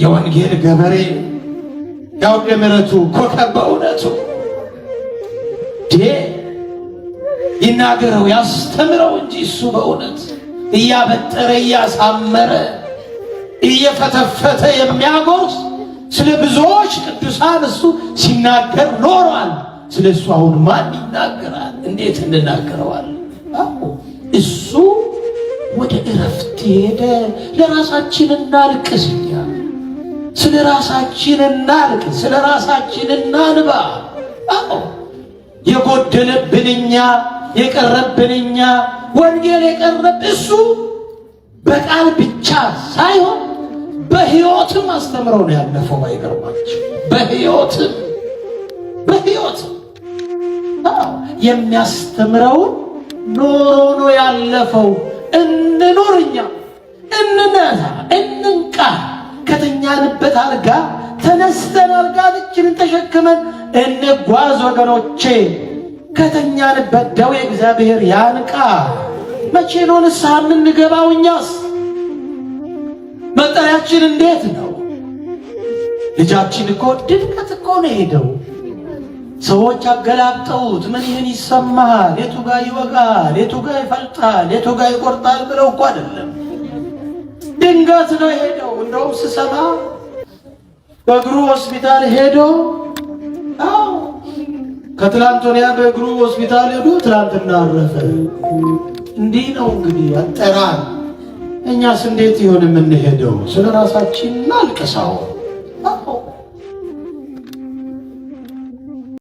የወንጌል ገበሬ፣ የአውደ ምሕረቱ ኮከብ፣ በእውነቱ ይናገረው ያስተምረው እንጂ እሱ በእውነት እያበጠረ፣ እያሳመረ፣ እየፈተፈተ የሚያጎርስ፣ ስለ ብዙዎች ቅዱሳን እሱ ሲናገር ኖሯል። ስለ እሱ አሁን ማን ይናገራል? እንዴት እንናገረዋል? አዎ፣ እሱ ወደ እረፍት ሄደ። ለራሳችን እናልቅስ፣ እኛ ስለ ራሳችን እናልቅስ፣ ስለ ራሳችን እናንባ። አዎ፣ የጎደለብን እኛ፣ የቀረብን እኛ፣ ወንጌል የቀረብ፣ እሱ በቃል ብቻ ሳይሆን በሕይወትም አስተምረው ነው ያለፈው። ባይገርማችሁ በሕይወትም የሚያስተምረውን ኖሮ ነው ያለፈው። እንኑር፣ እኛ እንነሳ፣ እንንቃ። ከተኛንበት አልጋ ተነስተን አልጋችንን ተሸክመን እንጓዝ ወገኖቼ። ከተኛንበት ደዌ እግዚአብሔር ያንቃ። መቼ ነው ንስሐ የምንገባው? እኛስ መጠሪያችን እንዴት ነው? ልጃችን እኮ ድንገት እኮ ነው ሄደው። ሰዎች አገላብጠውት ምን ይህን ይሰማሃል፣ የቱ ጋር ይወጋል፣ የቱ ጋር ይፈልጣል፣ የቱ ጋር ይቆርጣል ብለው እኮ አይደለም። ድንገት ነው ሄደው። እንደውም ስሰማ በእግሩ ሆስፒታል ሄዶ፣ አዎ፣ ከትላንት ወዲያ በእግሩ ሆስፒታል ሄዶ ትላንትና አረፈ። እንዲህ ነው እንግዲህ አጠራር። እኛስ እንዴት ይሆን የምንሄደው? ስለ ራሳችን እናልቅሰው።